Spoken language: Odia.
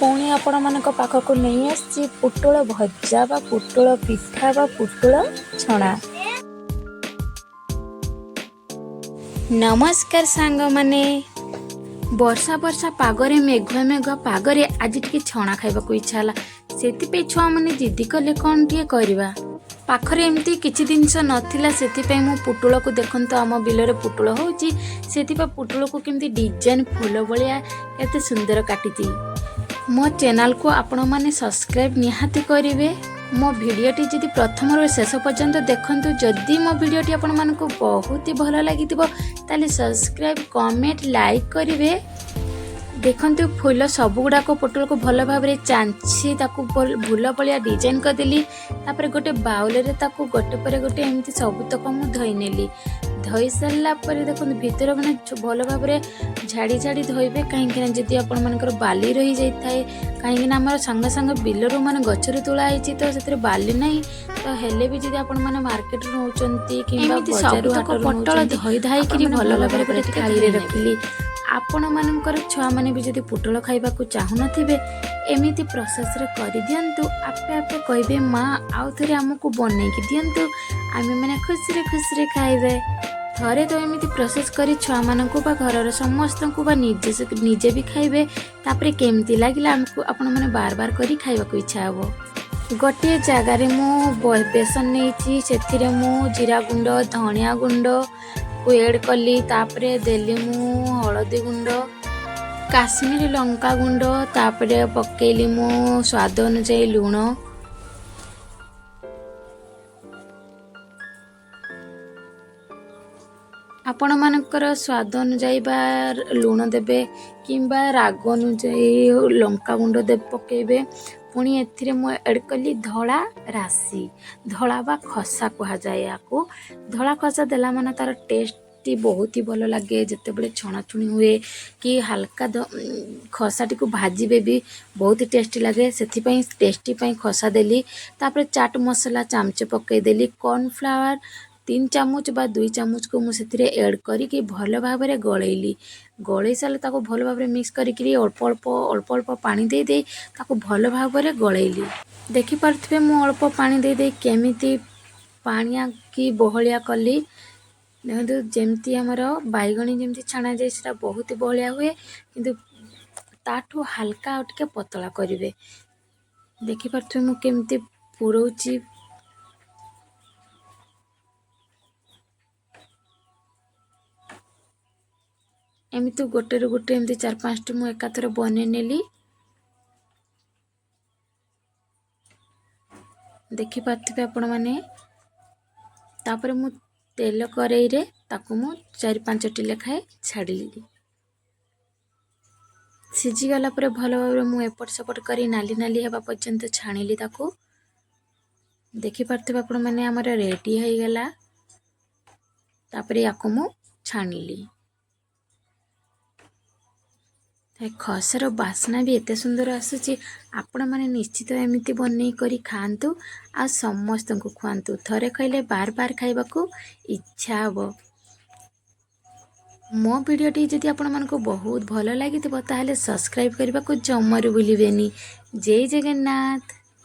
ପୁଣି ଆପଣମାନଙ୍କ ପାଖକୁ ନେଇ ଆସିଛି ପୋଟଳ ଭଜା ବା ପୋଟଳ ପିଠା ବା ପୋଟଳ ଛଣା। ନମସ୍କାର ସାଙ୍ଗମାନେ। ବର୍ଷା ବର୍ଷା ପାଗରେ, ମେଘୁଆ ମେଘୁଆ ପାଗରେ ଆଜି ଟିକେ ଛଣା ଖାଇବାକୁ ଇଚ୍ଛା ହେଲା। ସେଥିପାଇଁ ଛୁଆମାନେ ଜିଦି କଲେ, କ'ଣ ଟିକେ କରିବା। ପାଖରେ ଏମିତି କିଛି ଜିନିଷ ନଥିଲା, ସେଥିପାଇଁ ମୁଁ ପୋଟଳକୁ, ଦେଖନ୍ତୁ ଆମ ବିଲରେ ପୋଟଳ ହେଉଛି, ସେଥିପାଇଁ ପୋଟଳକୁ କେମିତି ଡିଜାଇନ୍ ଫୁଲ ଭଳିଆ କେତେ ସୁନ୍ଦର କାଟିଛି। ମୋ ଚ୍ୟାନେଲକୁ ଆପଣମାନେ ସବସ୍କ୍ରାଇବ୍ ନିହାତି କରିବେ। ମୋ ଭିଡ଼ିଓଟି ଯଦି ପ୍ରଥମରୁ ଶେଷ ପର୍ଯ୍ୟନ୍ତ ଦେଖନ୍ତୁ, ଯଦି ମୋ ଭିଡ଼ିଓଟି ଆପଣମାନଙ୍କୁ ବହୁତ ହି ଭଲ ଲାଗିଥିବ, ତାହେଲେ ସବସ୍କ୍ରାଇବ୍, କମେଣ୍ଟ, ଲାଇକ୍ କରିବେ। ଦେଖନ୍ତୁ, ଫୁଲ ସବୁଗୁଡ଼ାକ ପୋଟଳକୁ ଭଲ ଭାବରେ ଚାଞ୍ଚି ତାକୁ ଫୁଲ ଭଳିଆ ଡିଜାଇନ୍ କରିଦେଲି। ତାପରେ ଗୋଟେ ବାଉଲରେ ତାକୁ ଗୋଟେ ପରେ ଗୋଟେ ଏମିତି ସବୁତକ ମୁଁ ଧୋଇ ନେଲି। ଧୋଇ ସାରିଲା ପରେ ଦେଖନ୍ତୁ, ଭିତରେ ମାନେ ଭଲ ଭାବରେ ଝାଡ଼ି ଝାଡ଼ି ଧୋଇବେ, କାହିଁକିନା ଯଦି ଆପଣମାନଙ୍କର ବାଲି ରହିଯାଇଥାଏ, କାହିଁକିନା ଆମର ସାଙ୍ଗେ ସାଙ୍ଗେ ବିଲରୁ ମାନେ ଗଛରୁ ତୋଳା ହେଇଛି, ତ ସେଥିରେ ବାଲି ନାହିଁ। ତ ହେଲେ ବି ଯଦି ଆପଣମାନେ ମାର୍କେଟରୁ ନେଉଛନ୍ତି କିମ୍ବା ଏମିତି ବଜାରରୁ ସବୁତକ ହାଟରୁ ପୋଟଳ ନେଉଛନ୍ତି, ଧୋଇ ଧାଇକିରି ଆପଣମାନେ ଭଲ ଭାବରେ ଗୋଟେ ଟିକେ ଥାଳିରେ ଧୋଇ ନେବେ। ରଖିଲି। ଆପଣମାନଙ୍କର ଛୁଆମାନେ ବି ଯଦି ପୋଟଳ ଖାଇବାକୁ ଚାହୁଁନଥିବେ, ଏମିତି ପ୍ରୋସେସ୍ରେ କରିଦିଅନ୍ତୁ। ଆପେ ଆପେ କହିବେ, ମା, ଆଉ ଥରେ ଆମକୁ ବନେଇକି ଦିଅନ୍ତୁ, ଆମେମାନେ ଖୁସିରେ ଖୁସିରେ ଖାଇବେ। ଥରେ ତ ଏମିତି ପ୍ରୋସେସ୍ କରି ଛୁଆମାନଙ୍କୁ ବା ଘରର ସମସ୍ତଙ୍କୁ ବା ନିଜେ ନିଜେ ବି ଖାଇବେ। ତାପରେ କେମିତି ଲାଗିଲା ଆମକୁ, ଆପଣମାନେ ବାର ବାର କରି ଖାଇବାକୁ ଇଚ୍ଛା ହେବ। ଗୋଟିଏ ଜାଗାରେ ମୁଁ ବେସନ ନେଇଛି। ସେଥିରେ ମୁଁ ଜିରା ଗୁଣ୍ଡ, ଧନିଆ ଗୁଣ୍ଡକୁ ଏଡ଼୍ କଲି। ତାପରେ ଦେଲି ମୁଁ ହଳଦୀ ଗୁଣ୍ଡ, କାଶ୍ମୀରୀ ଲଙ୍କା ଗୁଣ୍ଡ। ତାପରେ ପକେଇଲି ମୁଁ ସ୍ୱାଦ ଅନୁଯାୟୀ ଲୁଣ। ଆପଣମାନଙ୍କର ସ୍ୱାଦ ଅନୁଯାୟୀ ବା ଲୁଣ ଦେବେ କିମ୍ବା ରାଗ ଅନୁଯାୟୀ ଲଙ୍କା ଗୁଣ୍ଡ ପକେଇବେ। ପୁଣି ଏଥିରେ ମୁଁ ଏଡ଼୍ କଲି ଧଳା ରାଶି, ଧଳା ବା ଖସା କୁହାଯାଏ ୟାକୁ। ଧଳା ଖସା ଦେଲା ମାନେ ତା'ର ଟେଷ୍ଟଟି ବହୁତ ହି ଭଲ ଲାଗେ। ଯେତେବେଳେ ଛଣାଛୁଣି ହୁଏ କି ହାଲକା ଖସାଟିକୁ ଭାଜିବେ ବି ବହୁତ ଟେଷ୍ଟି ଲାଗେ। ସେଥିପାଇଁ ଟେଷ୍ଟି ପାଇଁ ଖସା ଦେଲି। ତାପରେ ଚାଟ୍ ମସଲା ଚାମଚେ ପକାଇଦେଲି। କର୍ଣ୍ଣଫ୍ଲାୱାର 3 ଚାମଚ ବା 2 ଚାମଚକୁ ମୁଁ ସେଥିରେ ଏଡ଼୍ କରିକି ଭଲ ଭାବରେ ଗୋଳେଇଲି। ଗୋଳେଇ ସାରିଲେ ତାକୁ ଭଲ ଭାବରେ ମିକ୍ସ କରିକିରି ଅଳ୍ପ ଅଳ୍ପ ଅଳ୍ପ ଅଳ୍ପ ପାଣି ଦେଇ ଦେଇ ତାକୁ ଭଲ ଭାବରେ ଗୋଳେଇଲି। ଦେଖିପାରୁଥିବେ, ମୁଁ ଅଳ୍ପ ପାଣି ଦେଇ ଦେଇ କେମିତି ପାଣିଆ କି ବହଳିଆ କଲି। ଦେଖନ୍ତୁ, ଯେମିତି ଆମର ବାଇଗଣୀ ଯେମିତି ଛଣାଯାଏ, ସେଇଟା ବହୁତ ବହଳିଆ ହୁଏ, କିନ୍ତୁ ତାଠୁ ହାଲକା ଆଉ ଟିକେ ପତଳା କରିବେ। ଦେଖିପାରୁଥିବେ ମୁଁ କେମିତି ପୁରଉଛି। ଏମିତି ଗୋଟେରୁ ଗୋଟେ ଏମିତି ଚାରି ପାଞ୍ଚଟି ମୁଁ ଏକାଥରେ ବନେଇ ନେଲି। ଦେଖିପାରୁଥିବେ ଆପଣମାନେ। ତାପରେ ମୁଁ ତେଲ କରେଇରେ ତାକୁ ମୁଁ ଚାରି ପାଞ୍ଚଟି ଲେଖାଏଁ ଛାଡ଼ିଲି। ସିଝିଗଲା ପରେ ଭଲ ଭାବରେ ମୁଁ ଏପଟ ସେପଟ କରି ନାଲି ନାଲି ହେବା ପର୍ଯ୍ୟନ୍ତ ଛାଣିଲି ତାକୁ। ଦେଖିପାରୁଥିବେ ଆପଣମାନେ, ଆମର ରେଡ଼ି ହେଇଗଲା। ତାପରେ ୟାକୁ ମୁଁ ଛାଣିଲି। ଖସାର ବାସ୍ନା ବି ଏତେ ସୁନ୍ଦର ଆସୁଛି। ଆପଣମାନେ ନିଶ୍ଚିତ ଏମିତି ବନେଇ କରି ଖାଆନ୍ତୁ ଆଉ ସମସ୍ତଙ୍କୁ ଖୁଆନ୍ତୁ। ଥରେ ଖାଇଲେ ବାର ବାର ଖାଇବାକୁ ଇଚ୍ଛା ହେବ। ମୋ ଭିଡ଼ିଓଟି ଯଦି ଆପଣମାନଙ୍କୁ ବହୁତ ଭଲ ଲାଗିଥିବ, ତାହେଲେ ସବସ୍କ୍ରାଇବ୍ କରିବାକୁ ଜମାରୁ ଭୁଲିବେନି। ଜୟ ଜଗନ୍ନାଥ।